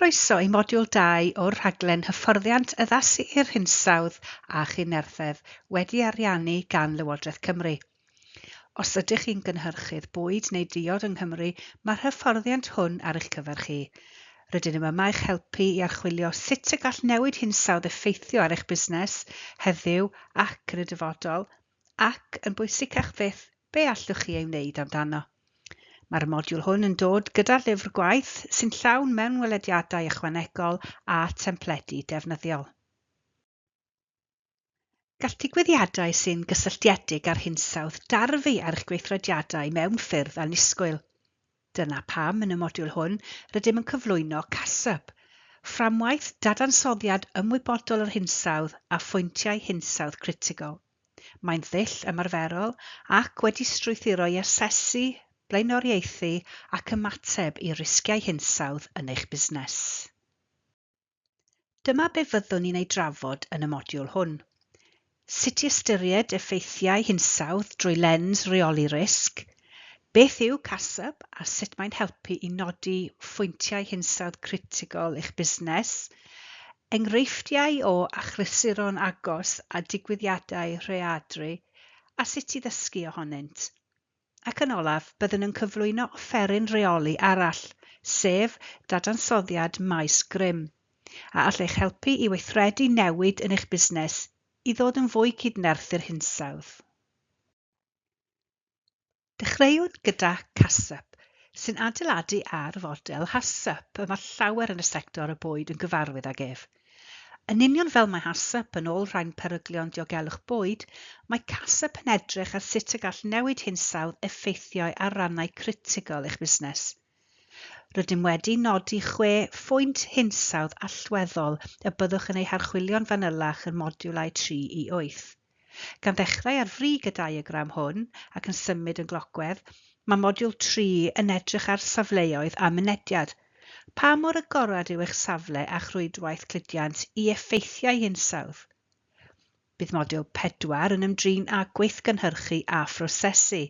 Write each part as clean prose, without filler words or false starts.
Croeso i modiwl 2 o'r rhaglen hyfforddiant addasu i'r hinsawdd a chydnerthedd wedi ariannu gan Lywodraeth Cymru. Os ydych chi'n gynhyrchydd bwyd neu diod yng Nghymru, mae'r hyfforddiant hwn ar eich cyfer chi. Rydyn nhw yma i'ch helpu i archwilio sut y gall newid hinsawdd effeithio ar eich busnes heddiw ac yn y dyfodol, ac yn bwysicach fyth, be allwch chi ei wneud amdano. Mae'r modiwl hwn yn dod gyda llyfr gwaith sy'n llawn mewnwelediadau ychwanegol a templedi defnyddiol. Gall digwyddiadau sy'n gysylltiedig â'r hinsawdd darfu ar eich gweithrediadau mewn ffyrdd annisgwyl. Dyna pam yn y modiwl hwn rydym yn cyflwyno CASUP, fframwaith dadansoddiad ymwybodol o'r hinsawdd a phwyntiau hinsawdd critigol. Mae'n ddull ymarferol ac wedi strwythuro i asesu, blaenoriaethu ac ymateb i risgiau hinsawdd yn eich busnes. Dyma be fyddwn ni'n ei drafod yn y modiwl hwn. Sut i ystyried effeithiau hinsawdd drwy lens reoli risg, beth yw CASUP a sut mae'n helpu i nodi phwyntiau hinsawdd critigol eich busnes, enghreifftiau o achlysuron agos a digwyddiadau rhaeadru, a sut i ddysgu ohonynt. Ac yn olaf, byddwn yn cyflwyno offeryn rheoli arall, sef dadansoddiad maes grym, a all eich helpu i weithredu newid yn eich busnes i ddod yn fwy cydnerth i'r hinsawdd. Dechreuwn gyda CASUP, sy'n adeiladu ar fodel HACCP y mae llawer yn y sector y bwyd yn gyfarwydd ag ef. Yn union fel mae HACCP yn olrhain peryglion diogelwch bwyd, mae CASUP yn edrych ar sut y gall newid hinsawdd effeithio ar rannau critigol eich busnes. Rydym wedi nodi 6 phwynt hinsawdd allweddol y byddwch yn eu harchwilio'n fanylach yn modiwlau 3 i 8. Gan ddechrau ar frig y diagram hwn ac yn symud yn glocwedd, mae modiwl 3 yn edrych ar safleoedd a mynediad. Pa mor agored yw eich safle a'ch rhwydwaith cludiant i effeithiau hinsawdd? Bydd modiwl 4 yn ymdrin â gweithgynhyrchu a phrosesu.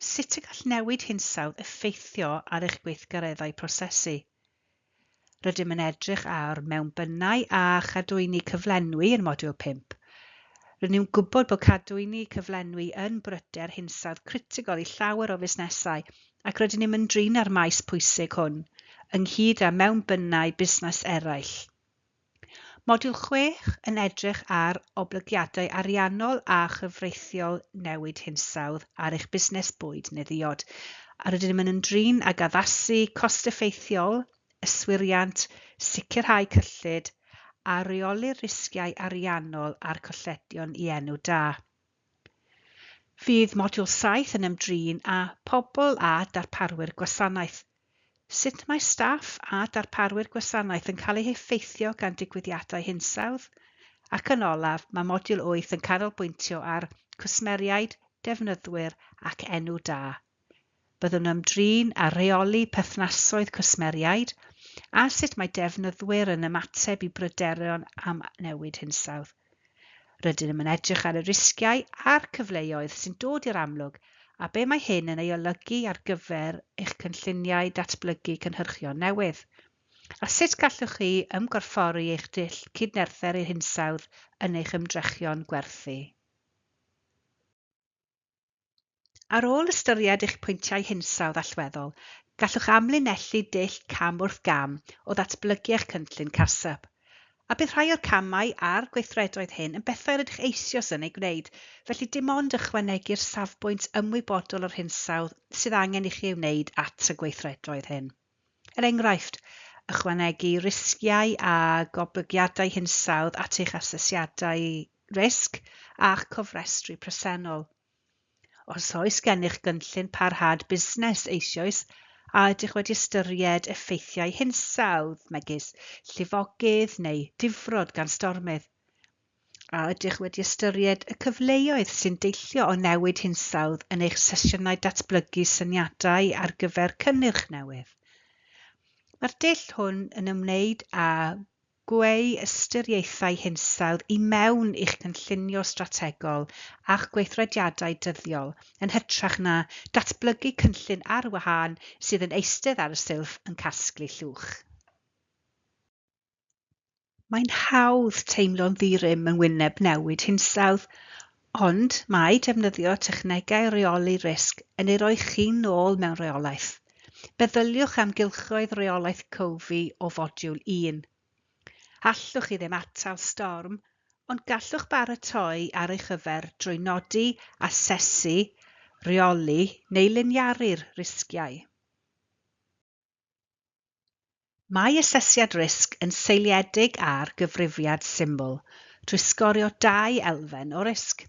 Sut y gall newid hinsawdd effeithio ar eich gweithgareddau prosesu? Rydym yn edrych ar mewnbynnau a chadwyni cyflenwi yn modiwl 5. Rydyn ni'n gwybod bod cadwyni cyflenwi yn bryder hinsawdd critigol i llawer o fusnesau ac rydyn ni'n ymdrin â'r maes pwysig hwn, ynghyd â mewnbynnau busnes eraill. Modiwl 6 yn edrych ar oblygiadau ariannol a chyfreithiol newid hinsawdd ar eich busnes bwyd neu ddiod, a rydym yn ymdrin ag addasu cost effeithiol, yswiriant, sicrhau cyllid, a rheoli'r risgiau ariannol a'r colledion i enw da. Fydd modiwl 7 yn ymdrin â pobl a darparwyr gwasanaeth. Sut mae staff a darparwyr gwasanaeth yn cael eu heffeithio gan digwyddiadau hinsawdd? Ac yn olaf, mae modiwl 8 yn canolbwyntio ar cwsmeriaid, defnyddwyr ac enw da. Byddwn ymdrin â rheoli perthnasoedd cwsmeriaid a sut mae defnyddwyr yn ymateb i bryderon am newid hinsawdd. Rydym yn edrych ar y risgiau a'r cyfleoedd sy'n dod i'r amlwg a be mae hyn yn ei olygu ar gyfer eich cynlluniau datblygu cynhyrchion newydd. A sut gallwch chi ymgorffori eich dull cydnerthedd i'r hinsawdd yn eich ymdrechion gwerthu. Ar ôl ystyried eich pwyntiau hinsawdd allweddol, gallwch amlinellu dull cam wrth gam o ddatblygu eich cynllun CASUP. A bydd rhai o'r camau a'r gweithredoedd hyn yn bethau rydych eisoes yn eu gwneud, felly dim ond ychwanegu'r safbwynt ymwybodol o'r hinsawdd sydd angen i chi ei wneud at y gweithredoedd hyn. Er enghraifft, ychwanegu risgiau a goblygiadau hinsawdd at eich asesiadau risg a'ch cofrestru presennol. Os oes gennych gynllun parhad busnes eisoes, a ydych wedi ystyried effeithiau hinsawdd, megis llifogydd neu difrod gan stormydd? A ydych wedi ystyried y cyfleoedd sy'n deillio o newid hinsawdd yn eich sesiynau datblygu syniadau ar gyfer cynnyrch newydd? Mae'r dull hwn yn ymwneud â gweu ystyriaethau hinsawdd i mewn i'ch cynllunio strategol a'ch gweithrediadau dyddiol yn hytrach na datblygu cynllun ar wahân sydd yn eistedd ar y silff yn casglu llwch. Mae'n hawdd teimlo'n ddi-rym yn wyneb newid hinsawdd, ond mae defnyddio technegau rheoli risg yn ei roi chi nôl mewn rheolaeth. Meddyliwch am gylchoedd rheolaeth Covey o fodiwl 1. Allwch chi ddim atal storm, ond gallwch baratoi ar ei chyfer drwy nodi, asesu, rheoli neu liniaru'r risgiau. Mae asesiad risg yn seiliedig ar gyfrifiad syml drwy sgorio dau elfen o risg.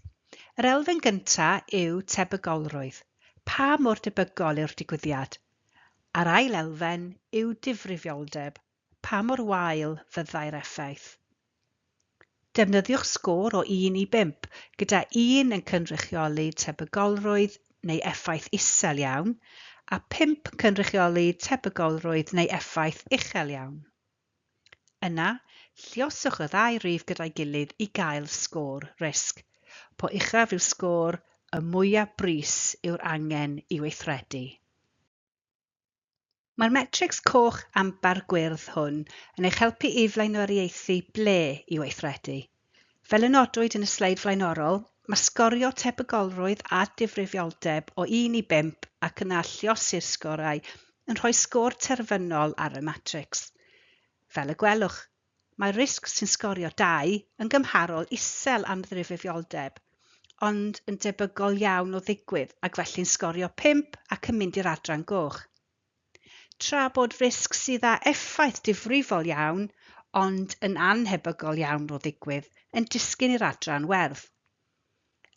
Yr elfen gyntaf yw tebygolrwydd. Pa mor debygol yw'r digwyddiad? A'r ail elfen yw difrifioldeb. Pa mor wael fyddai'r effaith? Defnyddiwch sgôr o 1 i 5, gyda 1 yn cynrychioli tebygolrwydd neu effaith isel iawn, a 5 yn cynrychioli tebygolrwydd neu effaith uchel iawn. Yna, lluoswch y ddau rif gyda'i gilydd i gael sgôr risg. Po uchaf yw'r sgôr, y mwyaf brys yw'r angen i weithredu. Mae'r matrics coch ambar gwyrdd hwn yn eich helpu i flaenoriaethu ble i weithredu. Fel y nodwyd yn y sleid flaenorol, mae sgorio tebygolrwydd a difrifioldeb o 1 i 5 ac yna lluosi'r sgorau yn rhoi sgôr terfynol ar y matrics. Fel y gwelwch, mae risg sy'n sgorio 2 yn gymharol isel am ddifrifioldeb, ond yn debygol iawn o ddigwydd ac felly'n sgorio 5 ac yn mynd i'r adran goch. Tra bod risg sydd â effaith difrifol iawn, ond yn annhebygol iawn o ddigwydd, yn disgyn i'r adran werdd.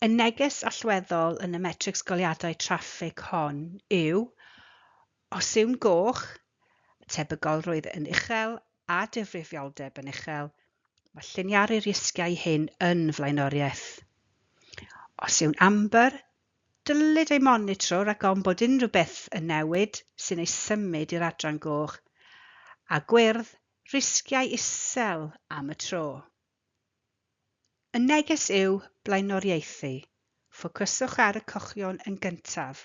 Y neges allweddol yn y matrics goleuadau traffig hon yw, os yw'n goch, tebygolrwydd yn uchel a difrifioldeb yn uchel, mae lliniaru'r risgiau hyn yn flaenoriaeth. Os yw'n amber, dylid ei monitro rhag ofn bod unrhyw beth yn newid sy'n ei symud i'r adran goch, a gwyrdd, risgiau isel am y tro. Y neges yw blaenoriaethu. Ffocyswch ar y cochion yn gyntaf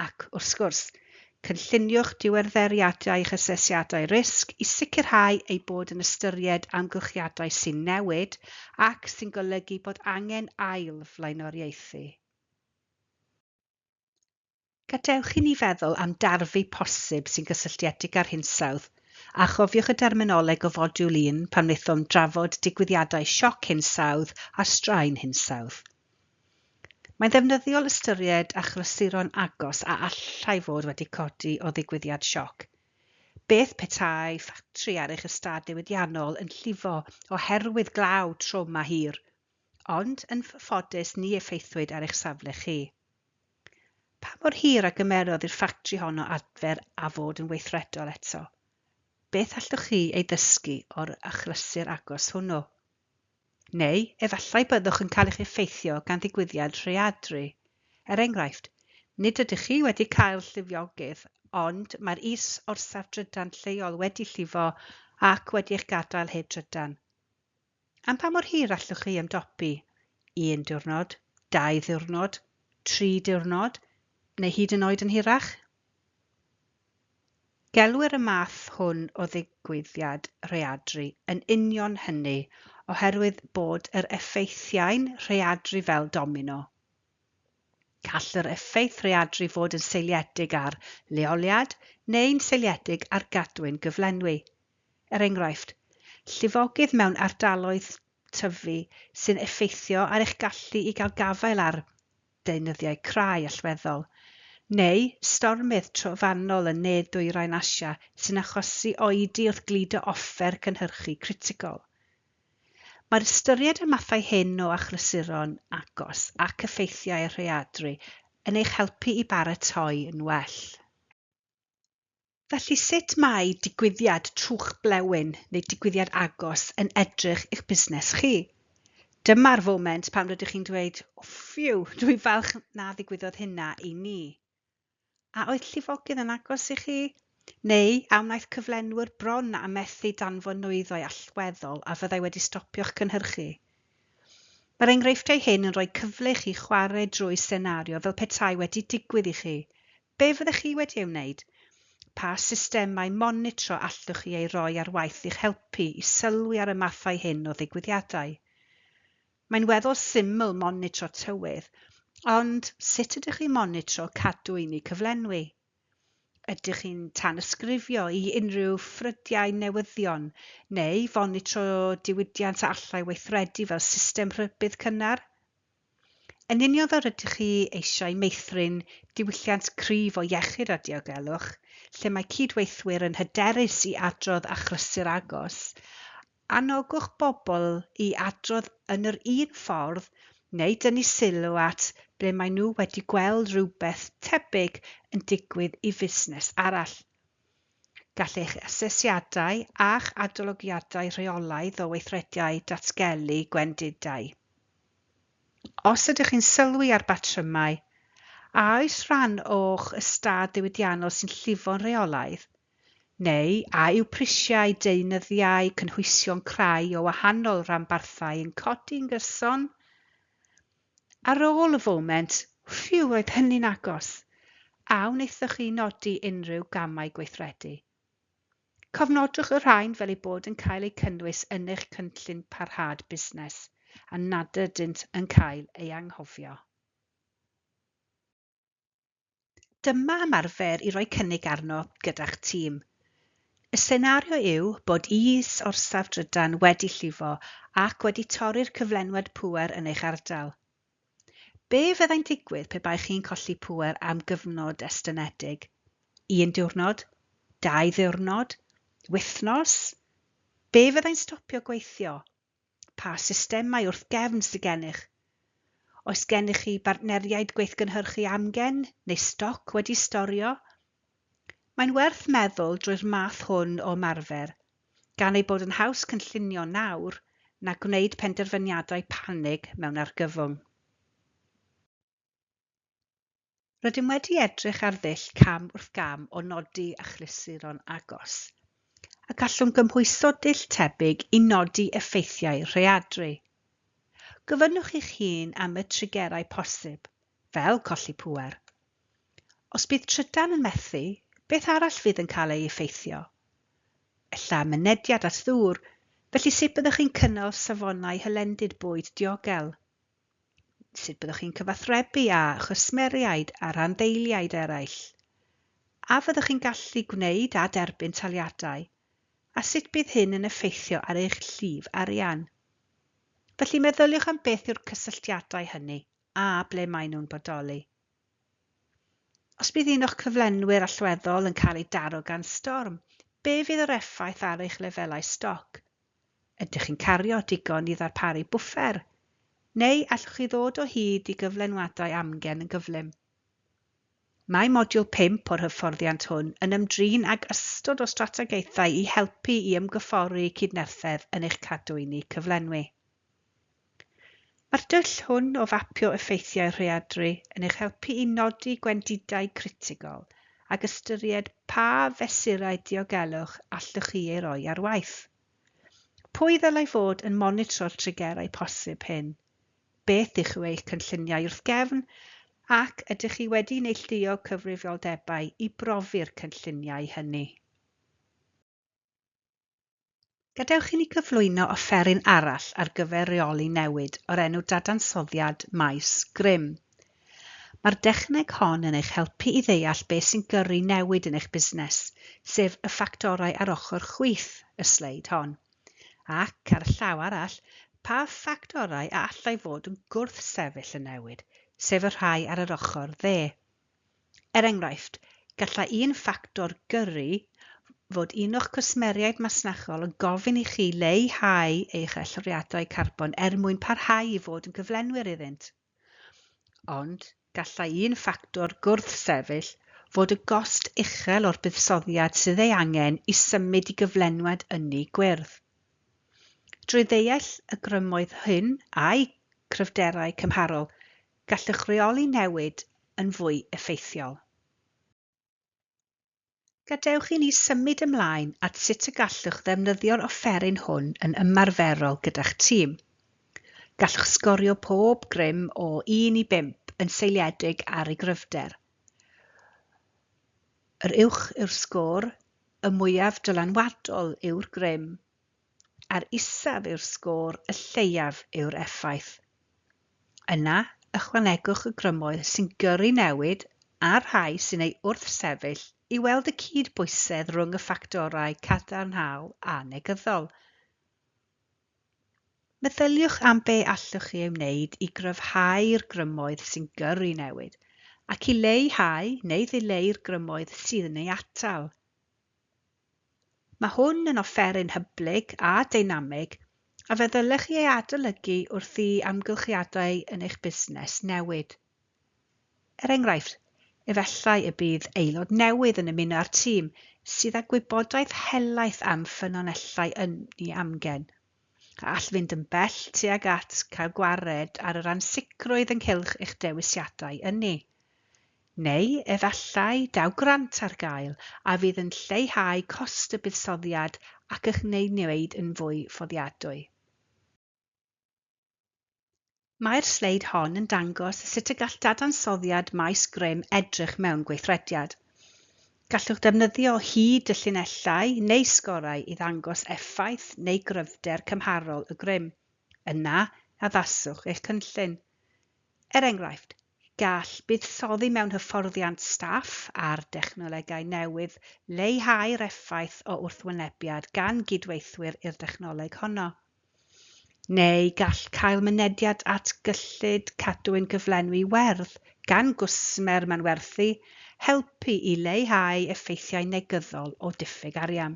ac, wrth sgwrs, cynlluniwch diweddariadau eich asesiadau risg i sicrhau eu bod yn ystyried amgylchiadau sy'n newid ac sy'n golygu bod angen ail flaenoriaethu. Gadewch i ni feddwl am darfu posib sy'n gysylltiedig â'r hinsawdd, a chofiwch y derminoleg o fodiwl 1 pan wnaethom drafod digwyddiadau sioc hinsawdd a straen hinsawdd. Mae'n ddefnyddiol ystyried achlysuron agos a allai fod wedi codi o ddigwyddiad sioc. Beth petai ffatri ar eich ystâd ddiwydiannol yn llifo oherwydd glaw trwm a hir, ond yn ffodus ni effeithiwyd ar eich safle chi. Pa mor hir a gymerodd i'r ffatri honno adfer a fod yn weithredol eto? Beth allwch chi ei ddysgu o'r achlysur agos hwnnw? Neu efallai byddwch yn cael eich effeithio gan ddigwyddiad rhaeadru. Er enghraifft, nid ydych chi wedi cael llifogydd, ond mae'r is-orsaf drydan lleol wedi llifo ac wedi eich gadael heb drydan. Am pa mor hir allwch chi ymdopi? 1 diwrnod, 2 ddiwrnod, 3 diwrnod, neu hyd yn oed yn hirach? Gelwir y math hwn o ddigwyddiad rhaeadru yn union hynny oherwydd bod yr effeithiau'n rhaeadru fel domino. Gall yr effaith rhaeadru fod yn seiliedig ar leoliad neu'n seiliedig ar gadwyn gyflenwi. Er enghraifft, llifogydd mewn ardaloedd tyfu sy'n effeithio ar eich gallu i gael gafael ar deunyddiau crai allweddol, neu stormydd trofannol yn ne Dwyrain Asia sy'n achosi oedi wrth gludo offer cynhyrchu critigol. Mae'r ystyried y mathau hyn o achlysuron agos ac effeithiau rhaeadru yn eich helpu i baratoi yn well. Felly sut mae digwyddiad trwch blewyn neu digwyddiad agos yn edrych i'ch busnes chi? Dyma'r foment pan rydych chi'n dweud, "Phew, dwi falch na ddigwyddodd hynna i ni." A oedd llifogydd yn agos i chi? Neu a wnaeth cyflenwyr bron a methu danfon nwyddau allweddol a fyddai wedi stopio'ch cynhyrchu? Mae'r enghreifftiau hyn yn rhoi cyfle i chi chwarae drwy senario fel petai wedi digwydd i chi. Be fyddech chi wedi ei wneud? Pa systemau monitro allwch chi eu rhoi ar waith i'ch helpu i sylwi ar y mathau hyn o ddigwyddiadau? Mae'n weddol syml monitro tywydd, ond sut ydych chi'n monitro cadwyni cyflenwi? Ydych chi'n tanysgrifio i unrhyw ffrydiau newyddion neu fonitro diwydiant a allai weithredu fel system rhybudd cynnar? Yn union fel rydych chi eisiau meithrin diwylliant cryf o iechyd a diogelwch, lle mae cydweithwyr yn hyderus i adrodd achlysur agos, anogwch bobl i adrodd yn yr un ffordd neu dynnu sylw at ble maen nhw wedi gweld rhywbeth tebyg yn digwydd i fusnes arall. Gall eich asesiadau a'ch adolygiadau rheolaidd o weithrediadau datgelu gwendidau. Os ydych chi'n sylwi ar batrymau, a oes rhan o'ch ystâd ddiwydiannol sy'n llifo'n rheolaidd? Neu a yw prisiau deunyddiau cynhwysion crai o wahanol ranbarthau yn codi'n gyson? Ar ôl y foment, "Ffîw, roedd hynny'n agos!" A wnaethoch chi nodi unrhyw gamau gweithredu? Cofnodwch y rhain fel eu bod yn cael eu cynnwys yn eich cynllun parhad busnes a nad ydynt yn cael eu anghofio. Dyma ymarfer i roi cynnig arno gyda'ch tîm. Y senario yw bod is-orsaf drydan wedi llifo ac wedi torri'r cyflenwad pŵer yn eich ardal. Be fyddai'n digwydd pe baech chi'n colli pŵer am gyfnod estynedig? Un diwrnod? 2 ddiwrnod? Wythnos? Be fyddai'n stopio gweithio? Pa systemau wrth gefn sydd gennych? Oes gennych chi bartneriaid gweithgynhyrchu amgen neu stoc wedi storio? Mae'n werth meddwl drwy'r math hwn o ymarfer, gan ei bod yn haws cynllunio nawr na gwneud penderfyniadau panig mewn argyfwng. Rydym wedi edrych ar ddull cam wrth gam o nodi achlysuron agos, a gallwn gymhwyso dull tebyg i nodi effeithiau rhaeadru. Gofynnwch i'ch hun am y trigerau posib, fel colli pŵer. Os bydd trydan yn methu, beth arall fydd yn cael ei effeithio? Ella mynediad at ddŵr, felly sut byddwch chi'n cynnal safonau hylendid bwyd diogel? Sut byddwch chi'n cyfathrebu â chwsmeriaid a rhanddeiliaid eraill? A fyddwch chi'n gallu gwneud a derbyn taliadau? A sut bydd hyn yn effeithio ar eich llif arian? Felly meddyliwch am beth yw'r cysylltiadau hynny a ble maen nhw'n bodoli. Os bydd un o'ch cyflenwyr allweddol yn cael ei daro gan storm, be fydd yr effaith ar eich lefelau stoc? Ydych chi'n cario digon i ddarparu bwffer? Neu allwch chi ddod o hyd i gyflenwadau amgen yn gyflym? Mae modiwl 5 o'r hyfforddiant hwn yn ymdrin ag ystod o strategaethau i helpu i ymgorffori cydnerthedd yn eich cadwyni cyflenwi. Mae'r dull hwn o fapio effeithiau rhaeadru yn eich helpu i nodi gwendidau critigol ac ystyried pa fesurau diogelwch allwch chi eu rhoi ar waith. Pwy ddylai fod yn monitro'r trigerau posib hyn? Beth yw eich cynlluniau wrth gefn ac ydych chi wedi neilltuo cyfrifoldebau i brofi'r cynlluniau hynny? Gadewch i ni gyflwyno offeryn arall ar gyfer rheoli newid o'r enw dadansoddiad maes grym. Mae'r dechneg hon yn eich helpu i ddeall beth sy'n gyrru newid yn eich busnes, sef y ffactorau ar ochr chwith y sleid hon. Ac ar y llaw arall, pa ffactorau a allai fod yn gwrthsefyll y newid, sef y rhai ar yr ochr dde. Er enghraifft, gallai un ffactor gyrru fod un o'ch cwsmeriaid masnachol yn gofyn i chi leihau eich allyriadau carbon er mwyn parhau i fod yn gyflenwyr iddynt. Ond gallai un ffactor gwrthsefyll fod y gost uchel o'r buddsoddiad sydd ei angen i symud i gyflenwad ynni gwyrdd. Drwy ddeall y grymoedd hyn a'u cryfderau cymharol, gallwch reoli newid yn fwy effeithiol. Gadewch i ni symud ymlaen at sut y gallwch ddefnyddio'r offeryn hwn yn ymarferol gyda'ch tîm. Gallwch sgorio pob grym o 1 i 5 yn seiliedig ar ei gryfder. Yr uwch yw'r sgôr, y mwyaf dylanwadol yw'r grym, a'r isaf yw'r sgôr, y lleiaf yw'r effaith. Yna, ychwanegwch y grymoedd sy'n gyrru newid a'r rhai sy'n ei wrthsefyll i weld y cydbwysedd rhwng y ffactorau cadarnhaol a negyddol. Meddyliwch am be allwch chi ei wneud i gryfhau'r grymoedd sy'n gyrru newid, ac i leihau neu ddileu'r grymoedd sydd yn ei atal. Mae hwn yn offeryn hyblyg a deinamig a fe ddylech chi ei adolygu wrth i amgylchiadau yn eich busnes newid. Er enghraifft, efallai y bydd aelod newydd yn ymuno â'r tîm sydd â gwybodaeth helaeth am ffynonellau ynni amgen, a all fynd yn bell tuag at cael gwared ar yr ansicrwydd ynghylch eich dewisiadau ynni. Neu efallai daw grant ar gael a fydd yn lleihau cost y buddsoddiad ac eich wneud yn fwy fforddiadwy. Mae'r sleid hon yn dangos sut y gall dadansoddiad maes grym edrych mewn gweithrediad. Gallwch ddefnyddio hyd y llinellau neu sgorau i ddangos effaith neu gryfder cymharol y grym. Yna, addaswch eich cynllun. Er enghraifft, gall buddsoddi mewn hyfforddiant staff ar dechnolegau newydd leihau'r effaith o wrthwynebiad gan gydweithwyr i'r dechnoleg honno. Neu gall cael mynediad at gyllid cadwyn gyflenwi werdd gan gwsmer manwerthu helpu i leihau effeithiau negyddol o diffyg arian.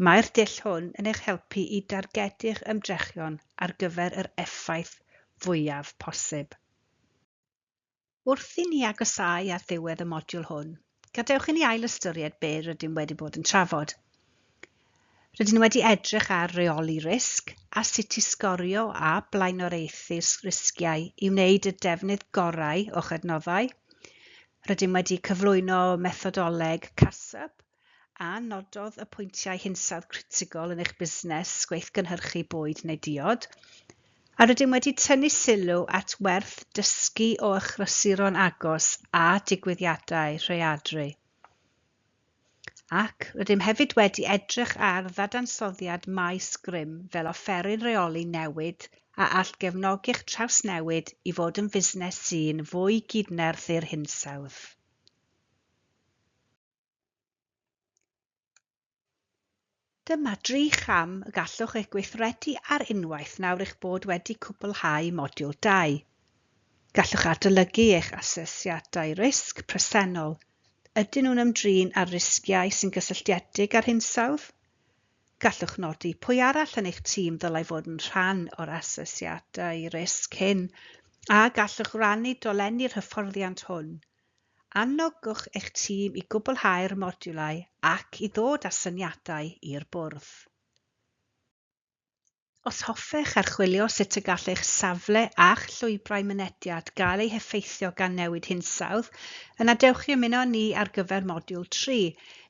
Mae'r dull hwn yn eich helpu i dargedu'ch ymdrechion ar gyfer yr effaith fwyaf posib. Wrth i ni agosáu at ddiwedd y modiwl hwn, gadewch i ni ailystyried be rydym wedi bod yn trafod. Rydyn wedi edrych ar reoli risg a sut i sgorio a blaenoriaethu risgiau i wneud y defnydd gorau o'ch adnoddau. Rydym wedi cyflwyno methodoleg CASUP a nododd y pwyntiau hinsawdd critigol yn eich busnes gweithgynhyrchu bwyd neu diod. A rydym wedi tynnu sylw at werth dysgu o achlysuron agos a digwyddiadau rhaeadru. Ac rydym hefyd wedi edrych ar ddadansoddiad maes grym fel offeryn rheoli newid a all gefnogi'ch trawsnewid i fod yn fusnes sy'n fwy gydnerth i'r hinsawdd. Dyma dri cham y gallwch eich gweithredu ar unwaith nawr eich bod wedi cwblhau modiwl 2. Gallwch adolygu eich asesiadau risg presennol. Ydyn nhw'n ymdrin â'r risgiau sy'n gysylltiedig â'r hinsawdd? Gallwch nodi pwy arall yn eich tîm ddylai fod yn rhan o'r asesiadau risg hyn, a gallwch rannu dolenni'r hyfforddiant hwn. Anogwch eich tîm i gwblhau'r modiwlau ac i ddod â syniadau i'r bwrdd. Os hoffech archwilio sut y gall eich safle a'ch llwybrau mynediad gael eu heffeithio gan newid hinsawdd, yna dewch i ymuno â ni ar gyfer modiwl 3,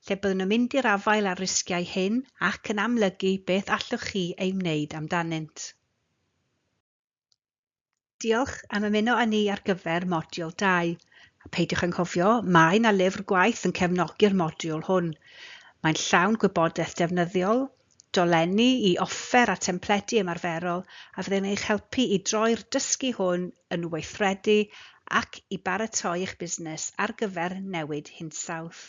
lle byddwn yn mynd i'r afael â'r risgiau hyn ac yn amlygu beth allwch chi ei wneud amdanynt. Diolch am ymuno â ni ar gyfer modiwl 2. A peidiwch anghofio, mae 'na lyfr gwaith yn cefnogi'r modiwl hwn. Mae'n llawn gwybodaeth defnyddiol, dolenni i offer a templedi ymarferol a fydd yn eich helpu i droi'r dysgu hwn yn weithredu ac i baratoi eich busnes ar gyfer newid hinsawdd.